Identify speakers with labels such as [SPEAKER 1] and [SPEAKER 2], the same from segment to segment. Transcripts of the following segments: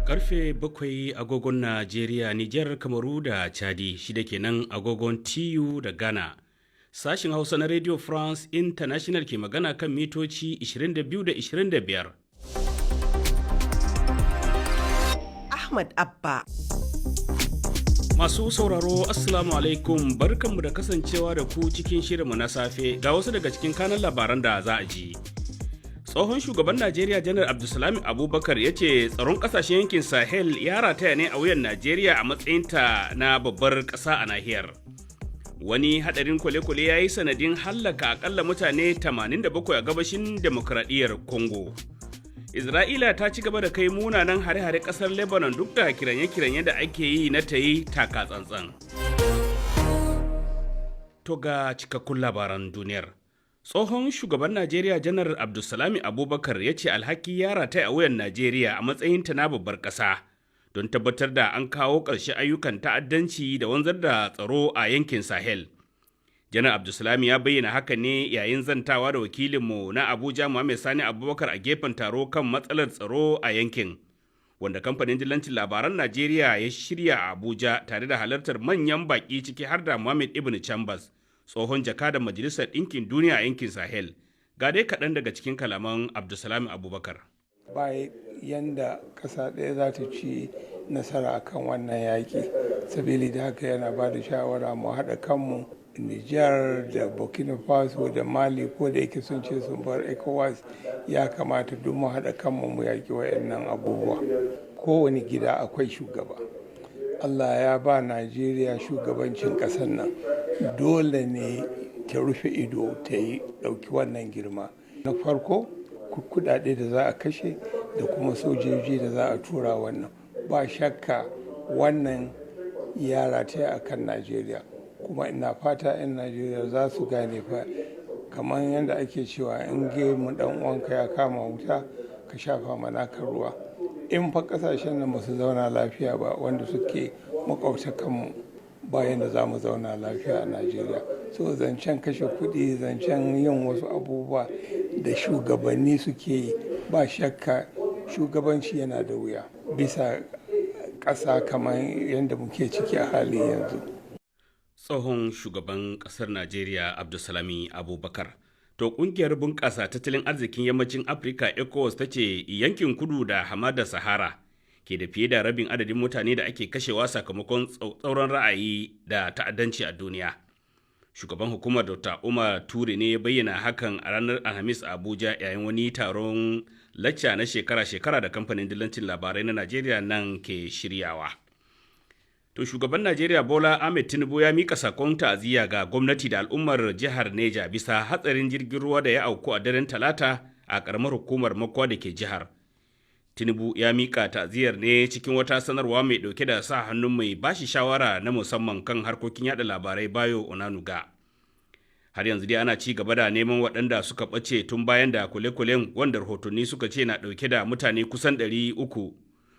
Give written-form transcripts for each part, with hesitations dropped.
[SPEAKER 1] Karfe 7 agogon Najeriya, Nijar, Kamaru da Chadi, 6 kenan agogon TU da Ghana. Sashin Hausa na Radio France International ke magana kan mitoci 22 da 25.
[SPEAKER 2] Ahmad Abba.
[SPEAKER 1] Masu sauraro, Assalamu alaikum, barkanmu da kasancewa da ku cikin shirinmu na safe. Ga wasu daga cikin kanan labaran da za a ji. Tsohon shugaban Najeriya Janar Abdulsalami Abubakar ya ce tsaron kasashen yankin Sahel ya rataya ne a wuyan Najeriya a matsayinta na babbar ƙasa a nahiyar. Wani hadarin kwale-kwale ya yi sanadin hallaka akalla mutane 87 a gabashin Demokradiyyar Congo. Isra'ila ta ci gaba da kai munanan hare-hare kasar Lebanon duk da kiranye-kiranye da ake yi na ta yi taka tsantsan. To, ga cikakkun labaran duniyar. Tsohon shugaban Najeriya Janar Abdulsalami Abubakar ya ce alhaki ya rataya a wuyan Najeriya a matsayinta na babbar ƙasa don tabbatar da an kawo ƙarshe ayyukan ta'addanci da wanzar da tsaro a yankin Sahel. Janar Abdulsalami ya bayyana haka ne yayin zantawa da wakilinmu na Abuja, Muhammad Sani Abubakar, a gefen taro kan matsalar tsaro a yankin, wanda kamfanin dillancin labaran Najeriya ya shirya a Abuja tare da halartar manyan baƙi, ciki har da Muhammad Ibn Chambas, tsohon jakadan Majalisar Ɗinkin Duniya a yankin Sahel. Ga dai kaɗan daga cikin kalaman Abdulsalami Abubakar.
[SPEAKER 3] Ba yanda ƙasa ɗaya za ta ci nasara akan wannan yaƙi. Sabili da haka yana ba da shawara mu haɗa kanmu, Nijar da Burkina Faso da Mali, ko da yake sun ce sun bar ECOWAS, ya kamata duk mu haɗa kanmu mu yaƙi wayannan abubuwa. Kowane gida akwai shugaba. Allah ya ba Najeriya shugabancin ƙasar nan, dole ne ta rufe ido ta yi ɗauki wannan girma. Na farko, kudade da za a kashe da kuma sojoji da za a tura, wannan ba shakka wannan ya rataya a kan Najeriya. Kuma ina fata 'yan Najeriya za su gane fa, kamar yadda ake cewa in gemu dan uwanka ya kama wuta, ka shafa manaka ruwa. In fa kasashen nan ba su zauna lafiya ba, wanda suke makwabtakanmu, bayan da za mu zauna lafiya a Najeriya. So zancen kashe kuɗi, zancen yin wasu abubuwa da shugabanni suke yi, ba shakka shugabanci yana da wuya bisa ƙasa kamar yadda muke ciki a halin yanzu.
[SPEAKER 1] Tsohon shugaban ƙasar Najeriya Abdulsalami Abubakar. To, kungiyar bunƙasa tattalin arzikin yammacin Afirka, ECOWAS, ta ce yankin kudu da hamadar Sahara ke da fiye da rabin adadin mutane da ake kashewa sakamakon tsauran ra'ayi da ta'addanci a duniya. Shugaban hukumar, Dr. Umar Ture, ne ya bayyana hakan a ranar Alhamis a Abuja yayin wani taron lacca na shekara-shekara da kamfanin dillancin labarai na Najeriya nan ke shiryawa. To, shugaban Najeriya Bola Ahmed Tinubu ya mika sakon ta'aziyya ga gwamnati da al'ummar jihar Neja bisa hatsarin jirgin ruwa da ya auku a daren Talata a karamar hukumar Mokwa da ke jihar. Tinubu ya mika ta'aziyar ne cikin wata sanarwa mai dauke da sa hannun mai bashi shawara na musamman kan harkokin yada labarai, Bayo Onanuga. Har yanzu dai ana ci gaba da neman waɗanda suka ɓace tun bayan da kwale-kwalen, wanda rahotanni suka ce na ɗauke da mutane kusan 300,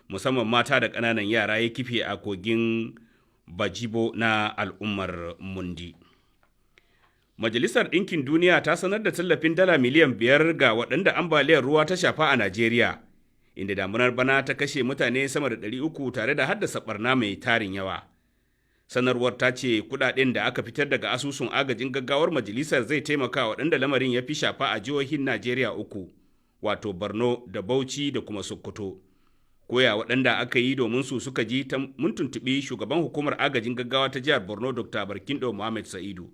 [SPEAKER 1] musamman mata da ƙananan yara, ya kife a kogin Bajibo na al'ummar Mundi. Majalisar Ɗinkin Duniya ta sanar da tallafin dala miliyan 5 ga waɗanda ambaliyar ruwa ta shafa a Najeriya, inda damunar bana ta kashe mutane sama da 300 tare da haddasa ɓarna mai tarin yawa. Sanarwar ta ce kuɗaɗen da aka fitar daga asusun agajin gaggawar majalisar zai taimaka waɗanda lamarin ya fi shafa a jihohin Najeriya uku, wato Borno da Bauchi da kuma Sokoto. Koya waɗanda aka yi domin su suka ji? Mun tuntuɓi shugaban hukumar agajin gaggawa ta jihar Borno, Dr. Barkindo Muhammad Sa'idu.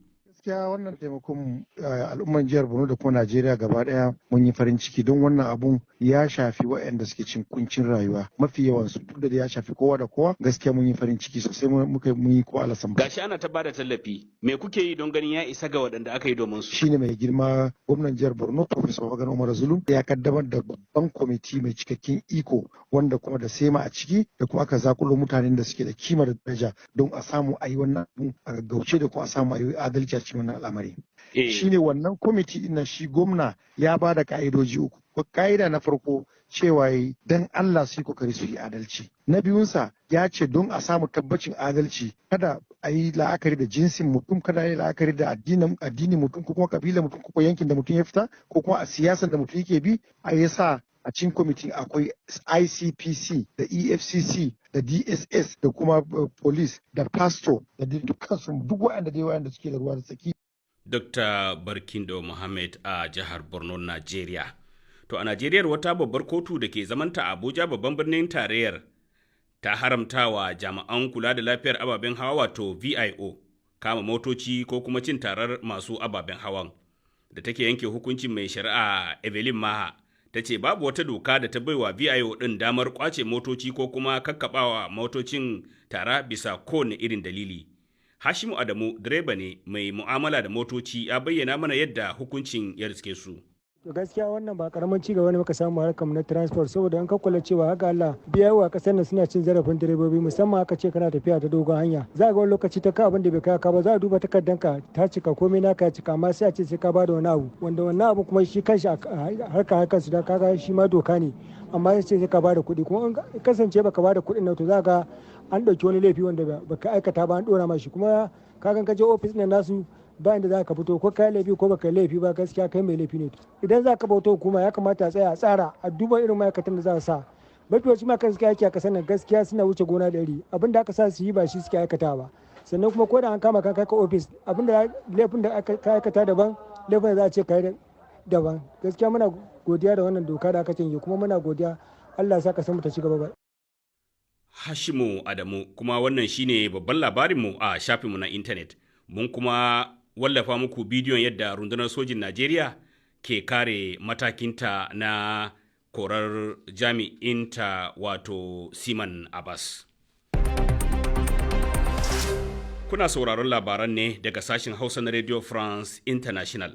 [SPEAKER 4] Gaskiya wannan taimakon, al'umman jihar Borno da kuma Najeriya gaba daya mun yi farin ciki, don wannan abun ya shafi waɗanda suke cin kuncin rayuwa mafi yawan su, duk da ya shafi kowa da kowa. Gaskiya mun yi farin ciki sosai, muka mun yi ko alasan.
[SPEAKER 1] Gashi ana ta bada tallafi, me kuke yi don ganin ya isa ga waɗanda aka yi domin su?
[SPEAKER 4] Shine mai girma gwamnan jihar Borno, Professor Babagana Umar Zulum, ya kaddamar da babban kwamiti mai cikakken iko, wanda kuma da SEMA a ciki, da kuma aka zakulo mutanen da suke da kima da daraja, don a samu a yi wannan abun a gaggauce da kuma a samu a yi adalci a cikin wannan al'amari. Shine wannan kwamiti ɗin, shi gwamna ya ba da ka'idoji uku. Ka'ida na farko cewa yi don Allah su yi kokari su yi adalci. Na biyunsa, ya ce don a samu tabbacin adalci, kada a yi la'akari da jinsin mutum, kada a yi la'akari da addinin mutum, ko kuma kabilar mutum, ko yankin da mutum ya fita, ko kuma a siyasan da mutum yake bi, a yi sa A cikin kwamitin akwai ICPC da EFCC da DSS da kuma police da pastor da dukkan su, duk waɗanda dai waɗanda suke da ruwa da tsaki.
[SPEAKER 1] Dr. Barkindo Muhammad a jihar Borno, Najeriya. To a Najeriya, wata babbar kotu da ke zamanta a Abuja, babban birnin tarayyar, ta haramtawa jami'an kula da lafiyar ababen hawa, wato VIO, kama motoci ko kuma cin tarar masu ababen hawan. Da take yanke hukuncin, mai shari'a Evelyn Maha ta ce babu wata doka da ta baiwa VIO ɗin damar kwace motoci ko kuma kakkaɓawa motocin tara bisa kowane irin dalili. Hashimu Adamu direba ne mai mu'amala da motoci, ya bayyana mana yadda hukuncin ya riske su.
[SPEAKER 5] To gaskiya wannan ba karamin ci gaba ne muka samu harkar na transport, saboda an kakkula cewa haka Allah biya wa kasar nan suna cin zarafin direbobi, musamman aka ce kana tafiya ta dogon hanya. Za ga wani lokaci ta ka abin da bai kai ka ba, za a duba takardanka ta cika, komai naka ya cika, amma sai a ce sai ka bada wani abu, wanda wannan abu kuma shi kanshi harkar su da kaga shi ma doka ne, amma sai ce sai ka bada kuɗi. Kuma in kasance baka bada kuɗin nan, to za ga an ɗauki wani laifi wanda baka aikata ba an ɗora mashi. Kuma kagan ka je ofis ɗin nasu, ba inda za ka fito, ko kai laifi ko baka laifi ba, gaskiya kai mai laifi ne. Idan za ka bauta hukuma, ya kamata a tsaya a tsara, a duba irin ma'aikatan da za a sa. Mafi wasu ma'aikatan suka aiki a kasar nan gaskiya suna wuce gona da iri, abin da aka sa su yi ba shi suke aikata ba. Sannan kuma ko da an kama ka kai ka ofis, abin da laifin da ka aikata daban, laifin da za a ce kai daban. Gaskiya muna godiya da wannan doka da aka canje, kuma muna godiya, Allah ya sa ka mu ta ci gaba ba.
[SPEAKER 1] Hashimu Adamu. Kuma wannan shine babban labarinmu a shafinmu na intanet. Mun kuma wallafa muku bidiyon yadda rundunar sojin Najeriya ke kare matakinta na korar jami'inta, wato Siman Abbas. Kuna sauraron labaran ne daga sashen Hausa na Radio France International.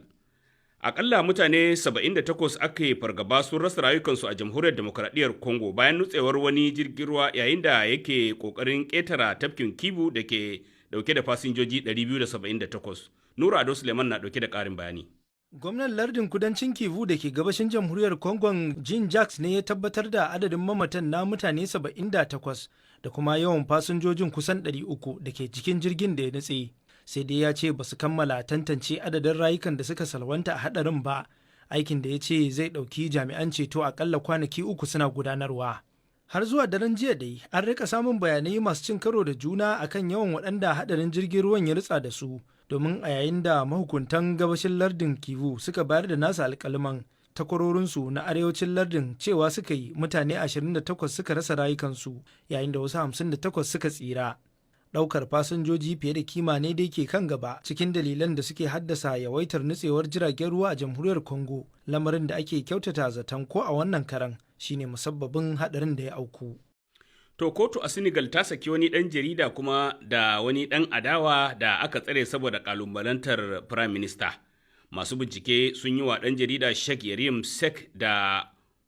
[SPEAKER 1] Akalla mutane 78 aka yi fargaba sun rasa rayukansu a Jamhuriyar Demokradiyyar Congo bayan nutsewar wani jirgin ruwa yayin da yake kokarin ƙetara tafkin Kivu, da ke dauke da fasinjoji 278. Nura Ado Suleiman na dauke da ƙarin bayani.
[SPEAKER 6] Gwamnan lardin kudancin Kivu da ke gabashin Jamhuriyar Congo, Jean Jacques, ne ya tabbatar da adadin mamatan na mutane 78 da kuma yawan fasinjojin kusan 300 da ke cikin jirgin da ya nutse. Sai dai ya ce ba su kammala tantance adadin rayukan da suka salwanta a hadarin ba, aikin da ya ce zai ɗauki jami'an ceto akalla kwanaki 3 suna gudanarwa. Har zuwa daren jiya dai an rika samun bayanai masu cin karo da juna akan yawan waɗanda hadarin jirgin ruwan ya ritsa da su, domin a yayin da mahukuntan gabashin lardin Kivu suka bayar da nasu alkaliman, takwarorinsu na arewacin lardin cewa suka yi mutane 28 suka rasa rayukansu, yayin da wasu 58 suka tsira. Ɗaukar fasinjoji fiye da kima ne dai ke kan gaba cikin dalilan da suke haddasa yawaitar nutsewar jiragen ruwa a Jamhuriyar Congo, lamarin da ake kyautata zaton ko a wannan karan shine musabbabin hadarin da ya auku.
[SPEAKER 1] To kotu a Senegal ta saki wani ɗan jarida kuma da wani ɗan adawa da aka tsare saboda ƙalubalantar Prime Minister. Masu bincike sun yi wa ɗan jarida Sheikh Yerim Sek da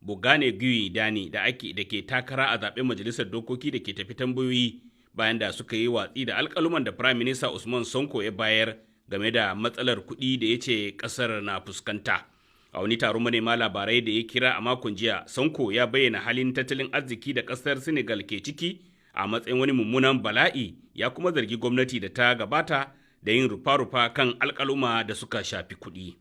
[SPEAKER 1] Bugane Gui Dani da ake da ke takara a zaɓen majalisar dokoki da ke tafi tambayoyi, bayan da suka yi watsi da alƙaluman da Prime Minister Usman Sonko ya bayar game da matsalar kuɗi da ya ce ƙasar na fuskanta. A wani taron manema labarai da ya kira a makon jiya, Sonko ya bayyana halin tattalin arziki da ƙasar Senegal ke ciki a matsayin wani mummunan bala'i, ya kuma zargi gwamnati da ta gabata da yin rufa-rufa kan alƙaluma da suka shafi kuɗi.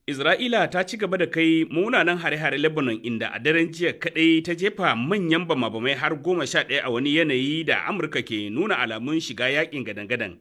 [SPEAKER 1] Isra'ila ta ci gaba da kai munanan hare-hare Lebanon, inda a daren jiya kaɗai ta jefa manyan bama-bamai har 11 a wani yanayi da Amurka ke nuna alamun shiga yakin gadan-gadan.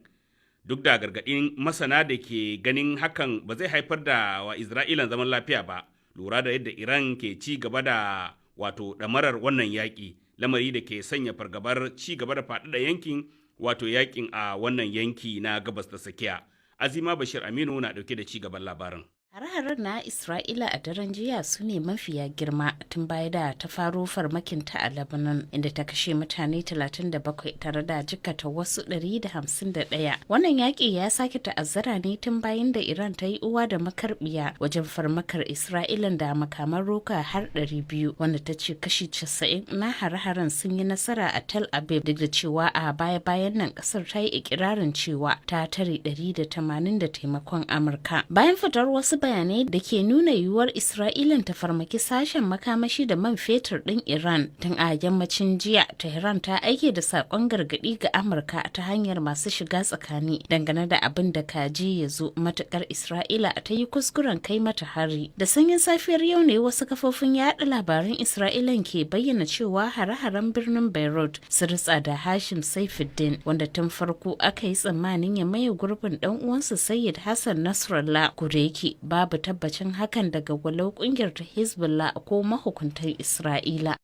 [SPEAKER 1] Duk da gargaɗin masana da ke ganin hakan ba zai haifar da wa Isra'ilan zaman lafiya ba, lura da yadda Iran ke ci gaba da wato ɗamarar wannan yaƙi, lamari da ke sanya fargabar ci gaba da faɗaɗa yankin, wato yaƙin a wannan yanki na Gabas ta Tsakiya. Azima Bashir Aminu na ɗauke da ci gaban labarin.
[SPEAKER 7] Hare-haren na Isra'ila a daren jiya su ne mafiya girma tun baya da ta faro farmakin ta a Lebanon, inda ta kashe mutane 37 tare da jikkata wasu 151. Wannan yaƙi ya sake ta'azzara ne tun bayan da Iran ta yi uwa da makarbiya wajen farmakar Isra'ilan da makaman roka har 200, wanda ta ce kashi 90 na hare-haren sun yi nasara a Tel Aviv, duk da cewa a baya-bayan nan kasar ta yi ikirarin cewa ta tare 180 da taimakon Amurka. Bayan fitar wasu bayanai da ke nuna yiwuwar Isra'ilan ta farmaki sashen makamashi da man fetur ɗin Iran. Tun a yammacin jiya, Tehran ta aike da saƙon gargaɗi ga Amurka ta hanyar masu shiga tsakani dangane da abin da kaji ya zo matukar Isra'ila ta yi kuskuren kai mata hari. Da sanyin safiyar yau ne wasu kafofin yaɗa labaran Isra'ilan ke bayyana cewa hare-haren birnin Beirut su ritsa da Hashim Saifuddin, wanda tun farko aka yi tsammanin ya maye gurbin dan uwansa Sayyid Hassan Nasrallah, ko da yake babu tabbacin hakan daga walau kungiyar ta Hezbollah ko mahukuntan Isra'ila.